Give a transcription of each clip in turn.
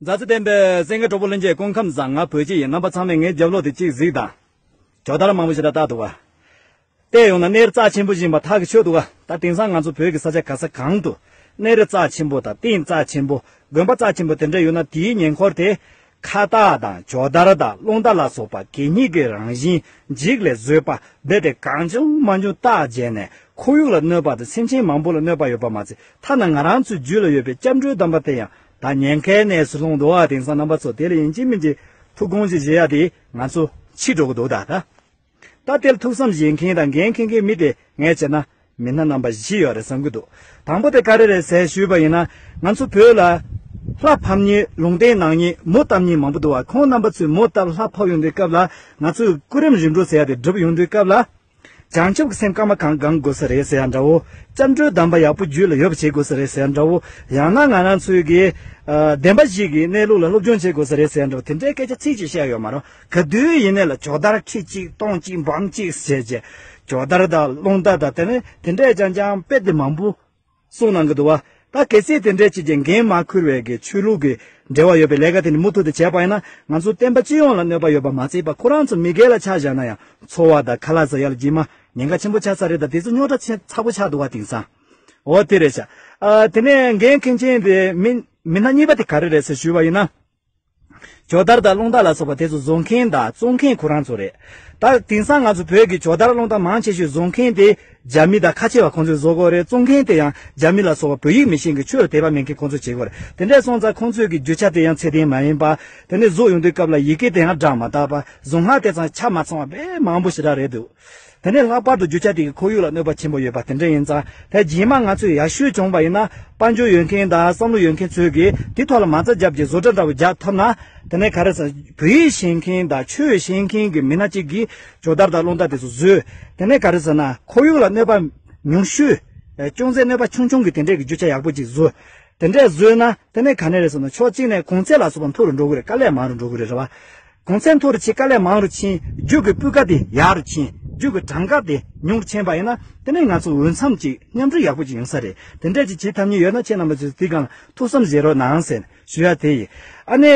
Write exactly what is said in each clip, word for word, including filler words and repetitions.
མཛའ་བརྩེ་ལྡན་པའི་སེང་གེ་གྲོགས་པོ་ལྷན་རྒྱས་སྐུ་ཁམས་བཟང་། ང་བོད་སྐྱིད་ཡིན། རྣམ་པ་ཚང་མས་ངའི་རྒྱབ་ལོགས་དེ་གཅིག་གཟིགས་དང་། ཇོ་དར་མང་པོ་ཞིག་ད་བཏགས་འདུག་ག་བལྟས་ཡོང་ན་གནས་རྩ་ཆེན་པོ་ཞིག་ཡིན་པ་ཐག་གིས་ཆོད་འདུག་ག་ད་དེང་སང་ང་ཚོ་བོད་ཀྱི་ས་ཆ་ག་ས་གང་དུ་གནས་རི་རྩ་ཆེན་པོ་དང་སྟེང་རྩ་ཆེན་པོ། དགོན་པ་རྩ་ཆེན་པོ་དེ་འདྲ་ཡོད་ན། དེའི་ཉེ་འཁོར་དེ་ཁ་བཏགས་དང་ཇོ་དར་དང་རླུང་རྟ་ལ་སོགས་པ་གད་སྙིགས་ཀྱི་རང་བཞིན་འཇིག་ལས་བཟོས་པ་རྦད་དེ་གང་བྱུང་མང་བྱུང་བཏགས་བྱས་ནས། ཁོར་ཡུག་ལ་གནོད་པ་དང་སེམས་ཅན་མང་པོ་ལ་གནོད་པ་ཡོད་པ་མ་ཚད། ཐ་ན་ང་རང་ཚོའི་རྒྱུད་ལ་ཡོད་པའི་སྐྱབས་འགྲོའི་གདམས་པ་དེ་ཡང་ད་ཉེན་ཁའི་གནས་སུ་ལྷུང་འདུག་ག་དེང་སང་རྣམ་པ་ཚོ་དེ་ལ་ཡིན་གཅིག་མིན་གཅིག་ཐུགས་དགོངས་ཅིག་བཞེས་ཡ་དེ་ང་ཚོ་འཕྱི་འགྲོ་གི་འདུག་ད་ད། ད་དེ་ལ་ཐུགས་བསམ་བཞེས་མཁན་དང་འགན་འཁྱེར་མཁན་མི་དེ་ངས་བྱས་ན་མི་སྣ་རྣམ་པ་བཞི་ཡོད་རེད་བསམ་གྱི་འདུག་དང་པོ་དེ་ག་རེ་རེད་ཟེར་ཞུས་པ་ཡིན་ན། ང་ཚོ་བོད་ལ་ལྷ་ཕབ་མཁན་ལུང་བསྟན་གནང་མཁན་མོ་བཏབ་མཁན་མང་པོ་འདུག་ག་ཁོང་རྣམ་པ་ཚོས་མོ་བཏབ་ལྷ་ཕབ་ཡོང་དུས་སྐབས་ལ་ང་ཚོས་སྐུ་རིམ་རིམ་གྲོ་ཟེར་ཡ་དེ་སྒྲུབ་ཡོང་དུས་སྐབས་ལ། བྱང་ཆུབ་ཀྱི་སེམས་སྐར་མ་གང་གང་དགོས་ས་རེད་ཟེར་ཡ་འདྲ་བོ། སྐྱབས་འགྲོའི་གདམས་པ་ཡག་པོ་རྒྱུད་ལ་ཡོད་པ་བྱེད་དགོས་ས་རེད་ཟེར་ཡ་འདྲ་བོ། ཡང་ན་ང་རང་ཚོའི་གི་ཨ་བདེན་པ་བཞི་གི་གནས་ལུགས་ལ་སློབ་སྦྱོང་བྱེད་དགོས་ས་རེད་ཟེར་ཡ་འདྲ་བོ། དེ་འདྲའི་སྐད་ཆ་ཚིག་གཅིག་བཤད་ཡོད་མ་རེད། ག་དུས་ཡིན་ནའི་ལ་ཇོ་དར་ཁྲི་གཅིག་སྟོང་གཅིག་འབུམ་གཅིག་བྱས་བྱས། ཇོ་དར་དང་རླུང་རྟ་དང་དེ་ནས་དེ་འདྲས་ཅང་ཅང་དཔེ་དེ་མང་པོ་གསུངས་གནང་གི་འདུག་བ། ད་གལ་སྲིད་དེ་འདྲས་ཅིག་གི་འགན་མ་འཁུར་བའི་གི་ཆོས་ལུགས་ཀྱི་འབྲེལ་བ་ཡོད་པའི་ལས་ཀ་དེ་འདྲ་མུ་མཐུད་དུ་བྱས་པ་ཡིན་ན། ང་ཚོ་བསྟན་པ་སྤྱི་ཡོངས་ལ་གནོད་པ་ཡོད་པ་མ་ཚད་པ། ཁོ་རང་ཚོ་མི་སྒེར་ལ་ཆ་བཞག་ན་ཡང་འཚོ་བ་དང་ཁ་ལག་ཟ་ཡ་ལ་རྗེས་མ་ཉེན་ཁ་ཆེན་པོ་ཆགས་ས་རེད། ད་དེ་ཚོ་རྙོག་དྲ་ཆེ་ཚ་པོ་ཆགས་འདུག་བ་དེང་སང་། འོ་དེ་རེད་ཤག་ཨ་དེ་ནས་འགན་འཁྱེར་མཁན་དེ་མི་མི་སྣ་གཉིས་པ་དེ་ག་རེ་རེད་ཟེར་ཞུས་པ་ཡིན་ན། ཇོ་དར་དང་རླུང་རྟ་ལ་སོགས་པ་དེ་ཚོ་བཟོ་མཁན་དང་བཙོང་མཁན་ཁོ་རང་ཚོ་རེད། ད་དེང་སང་ང་ཚོ་བོད་ཀྱི་ཇོ་དར་རླུང་རྟ་མང་ཆེ་ཤོས་བཟོ་མཁན་དེ་རྒྱ་མི་དང་ཁ་ཆེ་བ་ཁོང་ཚོས་བཟོ་གོ་རེད། བཙོང་མཁན་དེ་ཡང་རྒྱ་མི་ལ་སོགས་པ་བོད་ཡིག་མི་ཤེས་མཁན་ཆོས་ལ་དད་པ་མེད་མཁན་ཁོང་ཚོས་བྱེད་གོ་རེད། དེ་འདྲས་སོང་ཙང་ཁོང་ཚོས་ཀྱི་རྒྱུ་ཆ་དེ་ཡང་ཚད་ལྡན་མ་ཡིན་པ། དེ་ནས་བཟོ་ཡོང་དུས་སྐབས་ལ་ཡི་གེ་དེ་ཡང་འདྲ་མ་དག་པ། གཟུངས་སྔགས་དེ་ཚང་ཆ་མ་ཚང་བ་དཔེ་མང་པོ་ཞེ་དྲག་རེད་འདུག་དེ་ནས་ལྷག་པར་དུ་རྒྱུ་ཆ་དེ་གི་ཁོར་ཡུག་ལ་གནོད་པ་ཆེན་པོ་ཡོད་པ་དེ་འདྲ་ཡིན་ཙང་། དེ་རྗེས་མ་ང་ཚོས་ཡར་ཞུ་བྱུང་བ་ཡིན་ན། དཔལ་འབྱོར་ཡོད་མཁན་དང་བསམ་བློ་ཡོད་མཁན་ཚོས་ཀྱིས་དེ་ཐོག་ལ་མ་རྩ་བརྒྱབ་ཀྱི་བཟོ་གྲྭ་འདྲ་བོ་རྒྱག་ཐུབ་ན། དེ་ནས་ག་རེ་ཟེར་ན་བོད་ཡིག་ཤེས་མཁན་དང་ཆོས་ཤེས་མཁན་གྱི་མི་སྣ་གཅིག་གིས་ཇོ་དར་དང་རླུང་རྟ་དེ་ཚོ་བཟོས། དེ་ནས་ག་རེ་ཟེར་ན་ཁོར་ཡུག་ལ་གནོད་པ་ཉུང་ཤོས། ཅུང་ཟད་གནོད་པ་ཆུང་ཆུང་གི་དེ་འདྲས་ཀྱི་རྒྱུ་ཆ་ཡག་པོ་ཅིག་བཟོས། དེ་འདྲས་བཟོས་ན་དེ་ནས་ག་ནས་རེད་ཟེར་ན་ཕྱོགས་གཅིག་ནས་གོང་ཚད་ལ་སོགས་པ་མཐོ་རུ་འགྲོ་གི་རེད། དཀའ་ལས་མང་རུ་འགྲོ་གི་རེད། རེད་བ། གོང་ཚད་མཐོ་རུ་ཕྱིན་དཀའ་ལས་མང་རུ་ཕྱིན། རྒྱུ་གི་སྤུས་ཀ་དེ་ཡག་རུ་ཕྱིན། རྒྱུ་གི་གྲངས་ཀ་དེ་ཉུང་རུ་ཕྱིན་པ་ཡིན་ན། དེ་ནས་ང་ཚོ་འོས་འཚམ་ཅིག་མཉམ་འབྲེལ་ཡག་པོ་ཅིག་ཡོང་ས་རེད། དེ་འདྲ་ཅིག་བྱེད་ཐུབ་མཁན་ཡོད་ན་ཁྱེད་རྣམ་པ་ཚོས་དེ་སྒང་ལ་ཐུགས་བསམ་བཞེས་རོགས་གནང་ཟེར་ཞུ་ཡ་དེ་ཡིན། ཨ་ནི།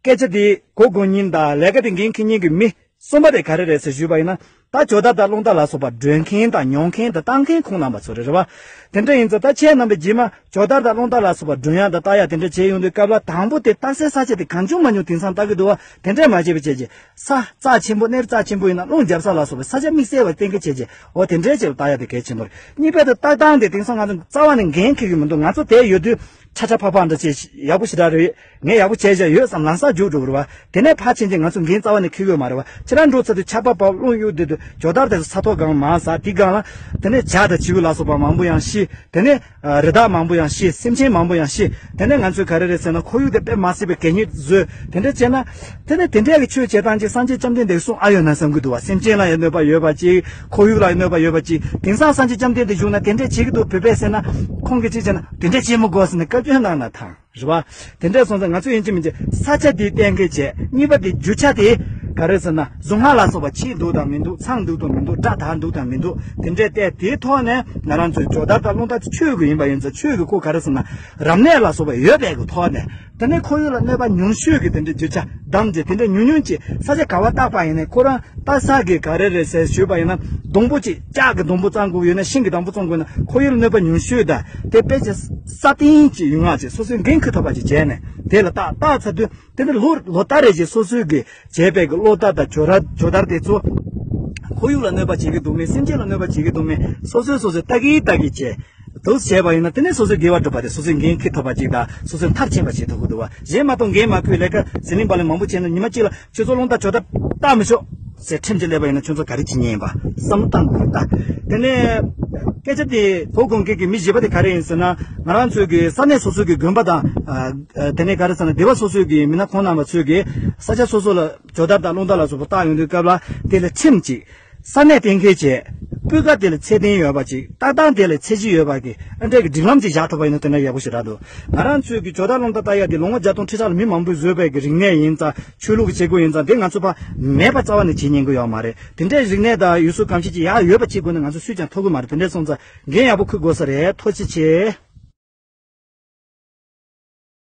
སྐད་ཆ་དེ་གོ་དགོས་མཁན་དང་ལས་ཀ་དེ་འགན་འཁྱེར་མཁན་གྱི་མི་གསུམ་པ་དེ་ག་རེ་རེད་ཟེར་ཞུས་པ་ཡིན་ན། ད་ཇོ་དར་དང་རླུང་རྟ་ལ་སོགས་པ་སྒྲོན་མཁན་དང་ཉོ་མཁན་དང་བཏང་མཁན་ཁོང་རྣམ་པ་ཚོ་རེད། རེད་བ། དེ་འདྲ་ཡིན་ཙང་ད་ཁྱེད་རྣམ་པས་རྗེས་མ་ཇོ་དར་དང་རླུང་རྟ་ལ་སོགས་པ་སྒྲོན་ཡ་དང་བཏགས་ཡ་དེ་འདྲ་བྱས་ཡོང་དུས་སྐབས་ལ། དང་པོ་དེ་བཏགས་སའི་ས་ཆ་དེ་གང་བྱུང་མང་བྱུང་དེང་སང་བཏགས་ཀྱི་འདུག་བ། དེ་འདྲས་མ་བྱས་པ་བྱས་རྗེས། ས་རྩ་ཆེན་པོ་གནས་རྩ་ཆེན་པོ་ཡིན་ན་རླུང་རྒྱབ་ས་ལ་སོགས་པའི་ས་ཆ་དམིགས་བསལ་བ་གཏན་འཁེལ་བྱས་རྗེས། འོ་དེ་འདྲས་བྱས་པ་བཏགས་ཡ་དེ་གལ་ཆེན་པོ་རེད། གཉིས་པ་དེ་བཏགས་སྟངས་དེ་དེང་སང་ང་ཚོ་རྩ་བ་ནས་འགན་འཁྱེར་གྱི་མི་འདུག་ང་ཚོ་དེ་ཡོད་དུས་ཆ་ཆ་ཕ་ཕ་འདྲ་བྱས་ཡག་པོ་ཞེ་དྲག་རེད། ངས་ཡག་པོ་བྱས་བཞག་ཡོད་བསམ་ལམ་སང་རྒྱུགས་འགྲོ་གི་རེད་བ། དེ་ནས་ཕར་ཕྱིན་ཅིག་ང་ཚོ་འགན་རྩ་བ་ནས་འཁྱེར་གྱི་ཡོད་མ་རེད་བ། ཁྱེད་རང་འགྲོ་ཚར་དུས་ཆར་པ་བབས། རླུང་གཡུག་བསྡད་དུས་ཇོ་དར་དེ་ཚོ་ས་ཐོག་སྒང་མར་ཟག་དེའི་སྒང་ལ། དེ་ནས་ཇ་དང་བྱིའུ་ལ་སོགས་པ་མང་པོ་ཡང་ཤི། དེ་ནས་རི་དྭགས་མང་པོ་ཡང་ཤི། སེམས་ཅན་མང་པོ་ཡང་ཤི། དེ་ནས་ང་ཚོས་ག་རེ་རེད་ཟེར་ན་ཁོར་ཡུག་དེ་དཔེ་མ་སྲིད་པའི་གད་སྙིགས་བཟོས། དེ་འདྲ་བྱས་ན། དེ་ནས་དེ་འདྲ་གི་ཆོས་བྱེད་སྟངས་ཅིག་སངས་རྒྱས་བཅོམ་ལྡན་འདས་གསུང་ཨ་ཡོད་ན་བསམ་གྱི་འདུག་བ། སེམས་ཅན་ལ་ཡང་གནོད་པ་ཡོད་པ་ཅིག་ཁོར་ཡུག་ལ་ཡང་གནོད་པ་ཡོད་པ་ཅིག་དེང་སང་སངས་རྒྱས་བཅོམ་ལྡན་འདས་བཞུགས་ན་དེ་འདྲ་བྱེད་ཀྱི་འདུག་བོད་པས་ཟེར་ན། ཁོང་གིས་ཅིག་བྱས་ན་དེ་འདྲ་བྱེད་མི་དགོས་ཟེར་ནས་བཀའ་བཀྱོན་གནང་ན་ཐང་། རེད་བ། དེ་འདྲས་སོང་ཙང་ང་ཚོ་ཡིན་གཅིག་མིན་གཅིག་ས་ཆ་དེ་གཏན་འཁེལ་བྱས། གཉིས་པ་དེ་རྒྱུ་ཆ་དེ་ག་རེ་ཟེར་ན། གཟུངས་སྔགས་ལ་སོགས་པ་ཕྱིས་འདུག་དང་མི་འདུག་ཚང་འདུག་དང་མི་འདུག་སྒྲ་དག་འདུག་དང་མི་འདུག་དེ་འདྲས་བལྟས། དེའི་ཐོག་ནས་ང་རང་ཚོའི་ཇོ་དར་དང་རླུང་རྟ་ཆོས་ཀྱི་ཡིན་པ་ཡིན་ཙང་། ཆོས་ཀྱི་ཁོ་ག་རེ་ཟེར་ན། རབ་གནས་ལ་སོགས་པ་ཡོད་པའི་གི་ཐོག་ནས། དེ་ནས་ཁོར་ཡུག་ལ་གནོད་པ་ཉུང་ཤོས་ཀྱི་དེ་འདྲའི་རྒྱུ་ཆ་བདམས་བྱས། དེ་འདྲའི་ཉུང་ཉུང་ཅིག་ས་ཆ་ག་བ་བཏགས་པ་ཡིན་ནའི་ཁོ་རང་བཏགས་ས་གི་ག་རེ་རེད་ཟེར་ཞུས་པ་ཡིན་ན། སྡོང་པོ་ཅིག་ལྕགས་ཀྱི་སྡོང་པོ་བཙུགས་དགོས་ཡོད་ན། ཤིང་གི་སྡོང་པོ་བཙུགས་དགོས་ན། ཁོར་ཡུག་ལ་གནོད་པ་ཉུང་ཤོས་དང་། དེ་དཔེ་ཅིག་སྲ་བརྟན་ཅིག་ཡོང་ཡག་ཅིག་སོ་སོའི་འགན་འཁུར་ཐུབ་པ་ཅིག་བྱས་ནས། དེ་ལ་བཏགས་བཏགས་ཚར་དུས། དེ་ནི་ལོ་ལོ་ལྟར་རེ་བཞིན་སོ་སོའི་གི་བྱས་པའི་གི་རླུང་རྟ་དང་ཇོ་ར་ཇོ་དར་དེ་ཚོ་ཁོར་ཡུག་ལ་གནོད་པ་བྱེད་ཀྱི་འདུག་མེད། སེམས་ཅན་ལ་གནོད་པ་བྱེད་ཀྱི་འདུག་མེད། སོ་སོས་སོ་སོས་ལྟ་གིན་ལྟ་གིན་བྱས། དུ་བྱས་པ་ཡིན་ན། དེ་ནས་སོ་སོའི་དགེ་བ་སྒྲུབ་པ་དེ། སོ་སོའི་འགན་འཁྱེར་ཐུབ་པ་ཅིག་དང་། སོ་སོའི་མཐར་ཕྱིན་པ་བྱེད་ཐུབ་ཀྱི་འདུག་བ། གཞན་མ་གཏོགས་འགན་མ་འཁུར། ལས་ཀ་ཟི་ལིང་བ་ལིང་མང་པོ་བྱས་ན། ཉི་མ་གཅིག་ལ་ཁྱོད་ཚོ་རླུང་རྟ་ཇོ་དར་བཏགས་མི་ཆོག་ཟེར་ཁྲིམས་ཅིག་སླེབས་པ་ཡིན་ན། ཁྱོད་ཚོ་ག་རེ་བྱེད་མཁན་ཡིན་པ་བསམ་བློ་བཏང་དགོས་ད། དེ་ནས་སྐད་ཆ་དེ་གོ་དགོས་མཁན་གྱི་མི་བཞི་པ་དེ་ག་རེ་ཡིན་ཟེར་ན། ང་རང་ཚོའི་གི་ས་གནས་སོ་སོའི་གི་དགོན་པ་དང་། ཨ་དེ་ནས་ག་རེ་ཟེར་ན། སྡེ་བ་སོ་སོའི་གི་མི་སྣ་ཁོང་རྣམ་པ་ཚོས་གི་ས་ཆ་སོ་སོ་ལ་ཇོ་དར་དང་རླུང་རྟ་ལ་སོགས་པ་བཏགས་ཡོང་དུས་སྐབས་ལ། དེ་ལ་ཁྲིམས་ཅིག་ས་གནས་གཏན་འཁེལ་བྱས། སྤུས་ཀ་དེ་ལ་ཚད་ལྡན་ཡོད་པ་ཅིག་བཏགས་སྟངས་དེ་ལ་ཚད་གཞི་ཡོད་པ་གི་ཨ་འདྲས་ཀྱི་སྒྲིག་ལམ་ཅིག་བཞག་ཐུབ་པ་ཡིན་ན་དེ་འདྲ་ཡག་པོ་ཞེ་དྲག་འདུག་ང་རང་ཚོའི་གི་ཇོ་དར་རླུང་རྟ་བཏགས་ཡ་དེ་ལོ་ངོ་བརྒྱ་སྟོང་ཁྲི་ཕྲག་ལ་མི་མང་པོས་བཟོས་པའི་གི་རིག་གནས་ཡིན་ཙང་། ཆོས་ལུགས་ཀྱི་བྱེད་སྒོ་ཡིན་ཙང་། དེ་ང་ཚོ་ཕར་མེད་པ་རྩ་བ་ནས་བྱེད་ཉན་གི་ཡོད་མ་རེད། དེ་འདྲའི་རིག་གནས་དང་ཡུལ་སྲོལ་གོམས་གཤིས་ཅིག་ཡག་ཡོད་པ་བྱེད་དགོས་ན། ང་ཚོ་སུས་ཀྱང་ཐོབ་གི་མ་རེད། དེ་འདྲས་སོང་ཙང་འགན་ཡག་པོ་འཁུར་དགོས་ས་རེད། ཐུགས་རྗེ་ཆེ།